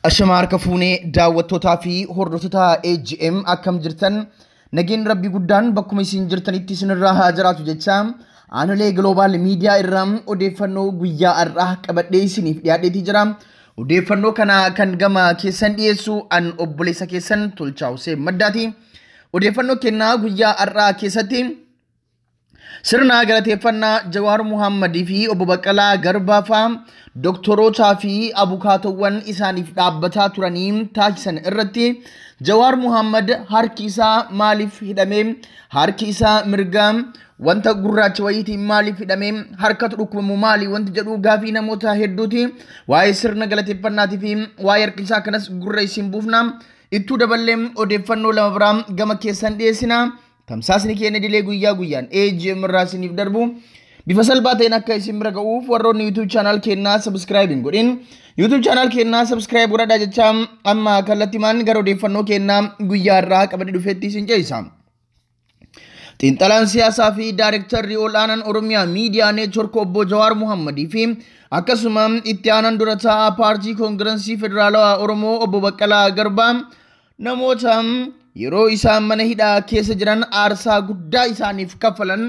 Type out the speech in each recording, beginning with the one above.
Ashama harka fuunee daawwattootaa fi hordoftoota AGM akkam jirtan nageen rabbii guddaan bakkuma isin jirtanitti isinirraa haa jiraatu jecha aanolee Global Media irraa odeeffannoo guyyaa har'aa qabadhee isiniif dhiyaadheetii jira. Odeeffannoo kana kan gama keessan dhiyeessu an obboleessa keessan Tolchaa Hussein Maddaati. Odeeffannoo kennaa guyyaa har'aa keessatti sirna galateeffannaa Jawaar Muhammadii fi obbo Baqqalaa Garbaa fa'aa doktorootaa fi abukaatowwan isaaniif dhaabbataa turanii taasisan irratti Jawaar Muhammad harki isaa maaliif hidhame, harki isaa mirgaa wanta gurraacha wayiitiin maaliif hidhame, harkatu dhukkubamu maali wanti jedhu gaafii namoota hedduuti. Waa'ee sirna galateeffannaatii fi waa'ee harki isaa kanas gurra isin buufna. Ittuu daballee odeeffannoo lama biraa gama keessan dhiyeessina. Tamsaasni keenya idilee guyyaa guyyaan AGM irraa isiniif darbu bifa salphaa ta'een akka isin bira ga'uuf warroonni YouTube channel keenyaa subscribe hin godhin YouTube channel keenyaa subscribe godhadhaa jecha amma kallattimaan gara odeeffannoo keenyaa guyyaa irraa qabadhee dhufeetti isin ce'isa. Xiinxalaan siyaasaa fi daayirektarri ol'aanaan Oromiyaa Miidiyaa Neetwork obbo Jawaar Muhammadii fi akkasuma itti aanaan dura taa'aa paartii Koongirensii Federaalawaa Oromoo obbo Baqqalaa Garbaa namoota yeroo isaan mana hidhaa keessa jiran aarsaa guddaa isaaniif kaffalan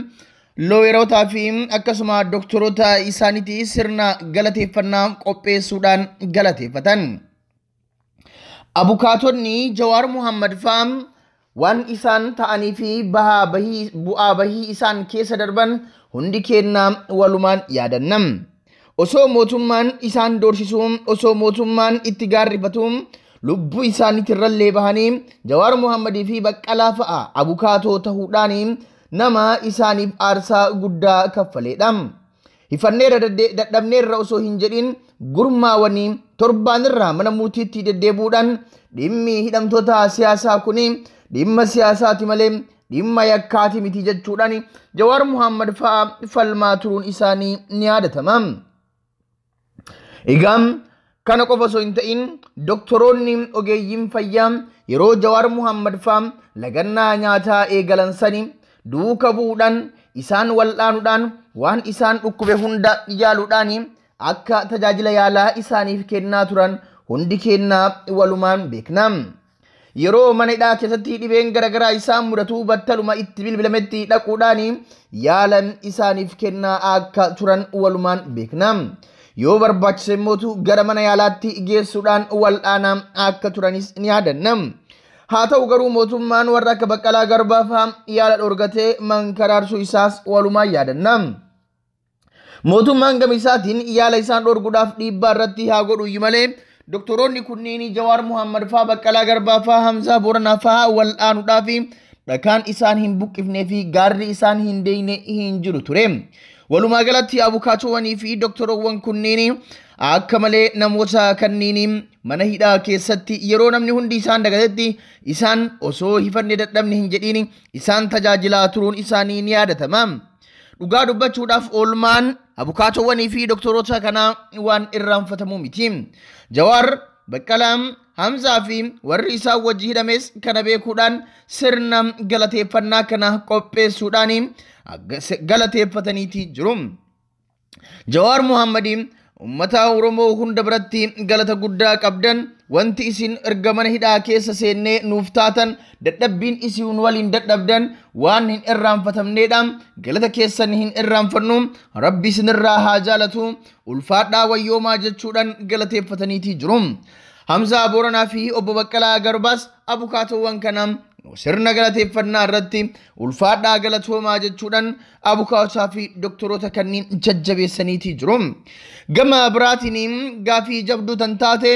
looyerotaa fi akkasuma doktoroota isaaniitii sirna galateeffannaa qopheessuudhaan galateeffatan. Abukaatonni Jawaar Muhammad fa'aa waan isaan ta'anii fi bu'aa bahii isaan keessa darban hundi keenna walumaan yaadanna. Osoo mootummaan isaan doorsisuu, osoo mootummaan itti gaarrifatu lubbuu isaaniitirrallee bahanii Jawaar Muhammadii fi Baqqalaa fa'a abukaatoo ta'uudhaan nama isaaniif aarsaa guddaa kaffaleedha. Hifanneerra dadhabneerra osoo hin jedhin gurmaawanii torbaanirraa mana murtiitti deddeebuudhaan dhimmi hidhamtoota siyaasaa kun dhimma siyaasaati malee dhimma yakkaati miti jechuudhaan Jawaar Muhammad fa'a falmaa turuun isaanii ni yaadatama. Egaa kana qofa osoo hin ta'in doktoroonni ogeeyyiin fayyaa yeroo Jawaar Muhammad fa'a lagannaa nyaataa eegalan sani duuka bu'uudhaan isaan wal'aanuudhaan waan isaan dhukkube hunda yaaluudhaan akka tajaajila yaalaa isaaniif kennaa turan hundi kennaa walumaan beekna. Yeroo mana hidhaa keessatti dhibeen garaagaraa isaan mudatu battaluma itti bilbilametti dhaquudhaan yaala isaaniif kennaa akka turan walumaan beekna. Yoo barbaachise immoo gara mana yaalaatti geessuudhaan wal'aanaa akka turanis ni yaadanna. Haa ta'u garuu mootummaan warra akka Baqqalaa Garbaa fa'aa yaala dhorgatee mankaraarsuu isaas walumaan yaadanna. Mootummaan gama isaatiin yaala isaan dhorguudhaaf dhiibbaa irratti haa godhu iyyuu malee doktoroonni kunniin Jawaar Muhammad fa'aa Baqqalaa Garbaa fa'aa Hamzaa Booranaa fa'aa wal'aanuudhaaf dhakaan isaan hin buqqifnee fi gaarri isaan hin deeyne hin jiru ture. Walumaa galatti abukaatowwanii fi doktoroowwan kunniin akka malee namoota kanneen mana hidhaa keessatti yeroo namni hundi isaan dagatetti isaan osoo hifanne dadhabne hin jedhiin isaan tajaajilaa turuun isaanii ni yaadatama. Dhugaa dubbachuudhaaf oolmaan abukaatowwanii fi doktoroota kanaa waan irraanfatamuu miti. Jawaar, Baqqalaa, Hamzaa fi warri isaan wajji hidhames kana beekuudhaan sirna galateeffannaa kana qopheessuudhaan galateeffataniiti jiru. Jawaar Muhammadii uummata Oromoo hunda biratti galata guddaa qabdan wanti isin erga mana hidhaa keessa seennee nuuf taatan dadhabbiin isin waliin dadhabdan waan hin irraanfatamneedha. Galata keessan hin irraanfannu, rabbi isinirraa haa jaalatu, ulfaadhaa wayyoomaa jechuudhaan galateeffataniiti jiru. Hamzaa Booranaa fi obbo Baqqalaa Garbaas abukaatowwan kana sirna galateeffannaa irratti ulfaadhaa galatoomaa jechuudhaan abukaatotaa fi doktoroota kanneen jajjabeessaniiti jiru. Gama biraatiin gaafii jabduu tan taate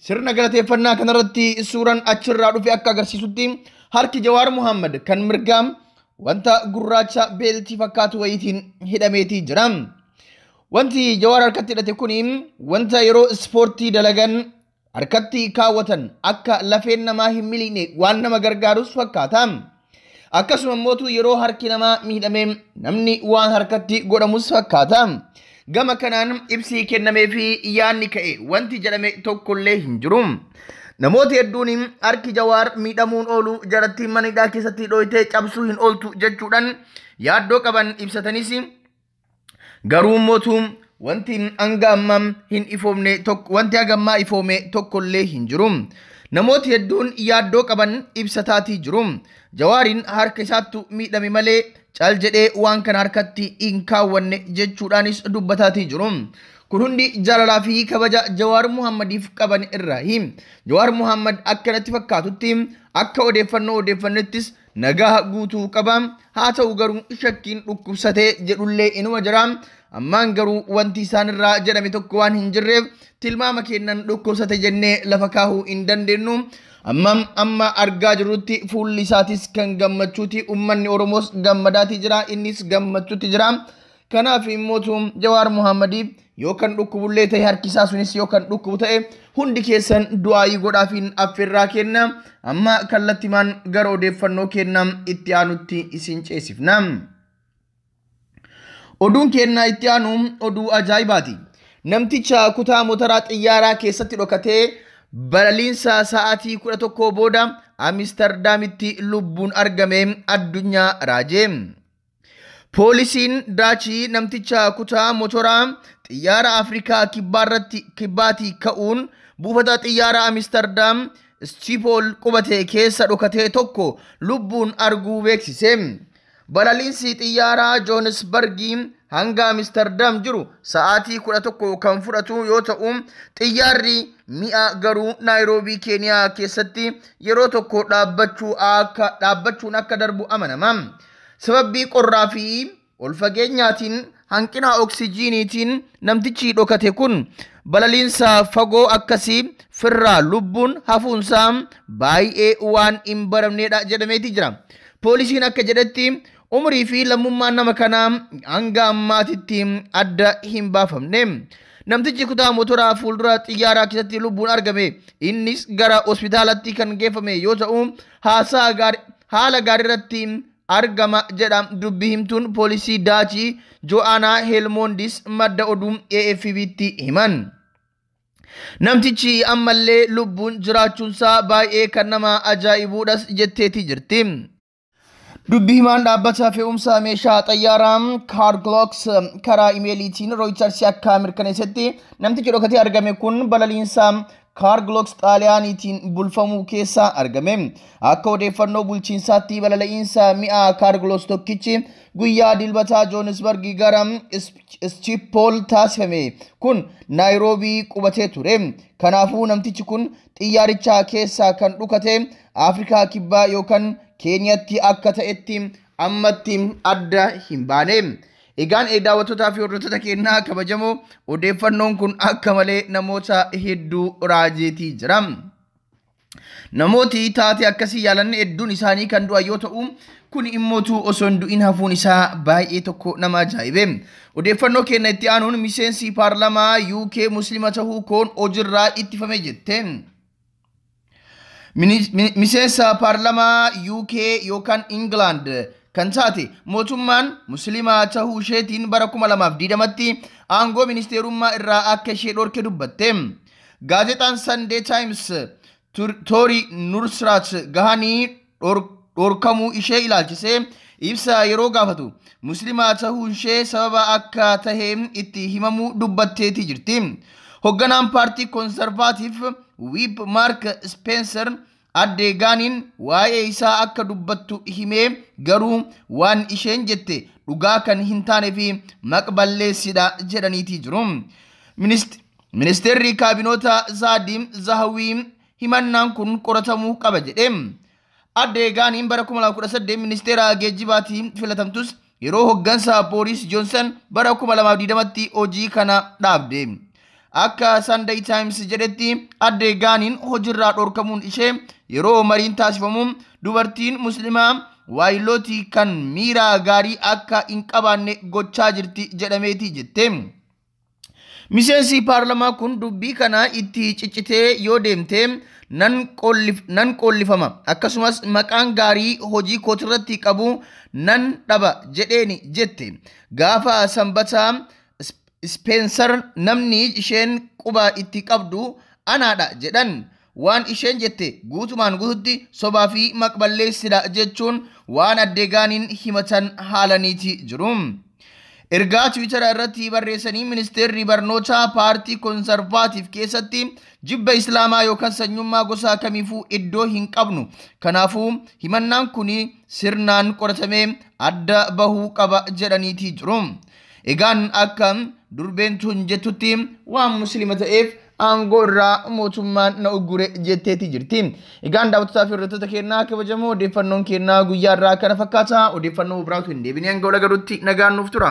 sirna galateeffannaa kanarratti suuraan achirraa dhufe akka agarsiisutti harki Jawaar Muhammad kan mirgaa wanta gurraacha beeltii fakkaatu wayiitiin hidhameetii jira. Wanti Jawaar harkatti hidhate kun wanta yeroo ispoortii dalagan harkatti kaawwatan akka lafeen namaa hin miliqne waan nama gargaarus fakkaata. Akkasuma immoo yeroo harki namaa miidhame namni waan harkatti godhamus fakkaata. Gama kanaan ibsii kennamee fi yaadni ka'e wanti jedhame tokkollee hin jiru. Namoota hedduun harki Jawaar miidhamuun oolu jaratti mana hidhaa keessatti dhoyitee cabsuu hin ooltu jechuudhaan yaaddoo qaban ibsatanis garuu mootu Wanti hanga ammaa hin ifoomne tokko, wanti hanga ammaa ifoome tokkollee hin jiru. Namooti hedduun yaaddoo qaban ibsataatii jiru. Jawaariin harka isaattu miidhame malee cal jedhee waan kana harkatti hin kaawwanne jechuudhaanis dubbataatii jiru. Kun hundi jaalalaa fi kabaja Jawaar Muhammadiif qaban irraahi. Jawaar Muhammad akkanatti fakkaatutti akka odeeffannoo odeeffannettis nagaa guutuu qaba. Haa ta'u garuu shakkiin dhukkubsatee jedhullee inuma jira. Ammaan garuu wanti isaan irraa jedhame tokko waan hin jirreef tilmaama kennan dhukkubsate jennee lafa kaahuu hin dandeenyu. Amma argaa jirrutti fuulli isaatis kan gammachuuti. Uummanni Oromoos gammadaatii jira. Innis gammachuutti jira. Kanaaf immoo Jawaar Muhammadiif yoo kan dhukkubullee ta'e harki isaa sunis yoo kan dhukkubu ta'e hundi keessan du'aayii godhaafiin affeerraa kenna. Amma kallattimaan gara odeeffannoo kenna itti aanutti isin ceesifna. Oduun kenna itti aanu oduu ajaa'ibaati. Namticha kutaa motoraa xiyyaaraa keessatti dhokatee balaliinsa sa'aatii 11 booda Amsterdaamitti lubbuun argame addunyaa raajee. Poolisiin Daachii namticha kutaa motoraa xiyyaara Afrikaa kibbaatii ka'uun buufata xiyyaara Amsterdaam Schiphol qubate keessa dhokatee tokko lubbuun arguu beeksise. Balaliinsi xiyyaaraa Johannesburgii hanga Amsterdaam jiru sa'aatii 11 kan fudhatu yoo ta'u, xiyyaarri mi'a garuu Naayiroobii Keeniyaa keessatti yeroo tokko dhaabbachuun akka darbu amanama. Sababii qorraa fi ol fageenyaatiin hanqina oksijiiniitiin namtichi dhokate kun balaliinsa fagoo akkasii firraa lubbuun hafuunsaa baay'ee waan hin baramnedha jedhameeti jira. Poolisiin akka jedhetti umrii fi lammummaan nama kanaa hanga ammaatitti adda hin baafamne. Namtichi kutaa motoraa fuuldura xiyyaaraa keessatti lubbuun argame innis gara hospitaalatti kan geeffame yoo ta'u, haala gaariirratti argama jedha dubbi himtuun poolisii Daachii Jo'aanaa Helmondis madda oduu AFP'tti himan. Namtichi ammallee lubbuun jiraachuunsaa baay'ee kan nama ajaa'ibuudhas jetteeti jirti. Dubbi himaan dhaabbata fe'umsa meeshaa xayyaaraa Cargolux karaa imeeliitiin Reuters akka mirkaneessetti namtichi dhokatee argame kun balaliinsa Cargolux Xaaliyaaniitiin bulfamuu keessa argame. Akka odeeffannoo bulchiinsaatti balaliinsa mi'a Cargolux tokkichi guyyaa dilbataa Johannesburg gara Schiphol taasifame kun Naayiroobii qubatee ture. Kanaafuu namtichi kun xiyyaaricha keessa kan dhukate Afrikaa kibbaa yookaan Keeniyaatti akka ta'etti ammatti adda hin baane. Egaan daawwattootaa fi hordoftoota keenyaa kabajamoo, odeeffannoon kun akka malee namoota hedduu raajeetii jira. Namooti taatee akkasii yaalan hedduun isaanii kan du'an yoo ta'u, kun immootu osoo hin du'in hafuun isaa baay'ee tokko nama ajaa'ibe. Odeeffannoo keenya itti aanuun miseensi paarlamaa UK Muslima ta'uu koon hojiirraa ittifame jette. Miseensa paarlamaa UK yookaan England kan taate mootummaan Musliima ta'uu isheetiin bara 2020tti aangoo ministeerummaa irraa akka ishee dhorke dubbatte. Gaazexaan Sunday Times Toori Nursrat gahanii dhorkamuu ishee ilaalchisee ibsa yeroo gaafatu Musliima ta'uu ishee sababa akka tahe itti himamuu dubbatteetii jirti. Hoogganaan paartii Conservative Whip Mark Spencer addee Gaaniin waa'ee isaa akka dubbattu himee, garuu waan isheen jette dhugaa kan hin taane fi maqballeessidha jedhaniitii jiru. Ministeerri kaabinoota Zaadiim Zahawii himannaan kun qoratamuu qaba jedhe. Addee Gaaniin bara 2018 ministeera geejjibaatiin filatamtus yeroo hooggansa Boris Johnson bara 2020tti hojii kana dhaabde. Akka Sunday Times jedhetti addee Gaaniin hojiirraa dhorkamuun ishee yeroo mariin taasifamu dubartiin Muslimaa waayilootii kan miira gaarii akka hin qabaanne gochaa jirti jedhameeti jette. Miseensi paarlamaa kun dubbii kana itti ciccitee yoo deemte nan qollifama, akkasumas maqaan gaarii hojii kootirratti qabu nan dhaba jedheeni jette. Gaafa sanbataa Spencer namni isheen quba itti qabdu anaadha jedhan. Waan isheen jette guutumaan guututti sobaa fi maqballeessidha jechuun waan addee Gaaniin himatan haalaniiti jiru. Ergaa Tiwiitara irratti barreessanii ministeerri barnootaa paartii Konservaatiif keessatti jibba Islaamaa yookaan sanyummaa gosaa kamiifuu iddoo hin qabnu. Kanaafuu himannaan kun sirnaan qoratamee adda bahuu qaba jedhaniitii jiru. Egaan akka durbeen tun jettutti waan musliima ta'eef aangoo irraa mootummaan na uggure jetteeti jirti. Egaan daawwattootaa fi hordoftoota keenyaa kabajamoo, odeeffannoon keenyaa guyyaa irraa kana fakkaata. Odeeffannoo biraatu hin deebinee hanga wal agarutti nagaan nuuf tura.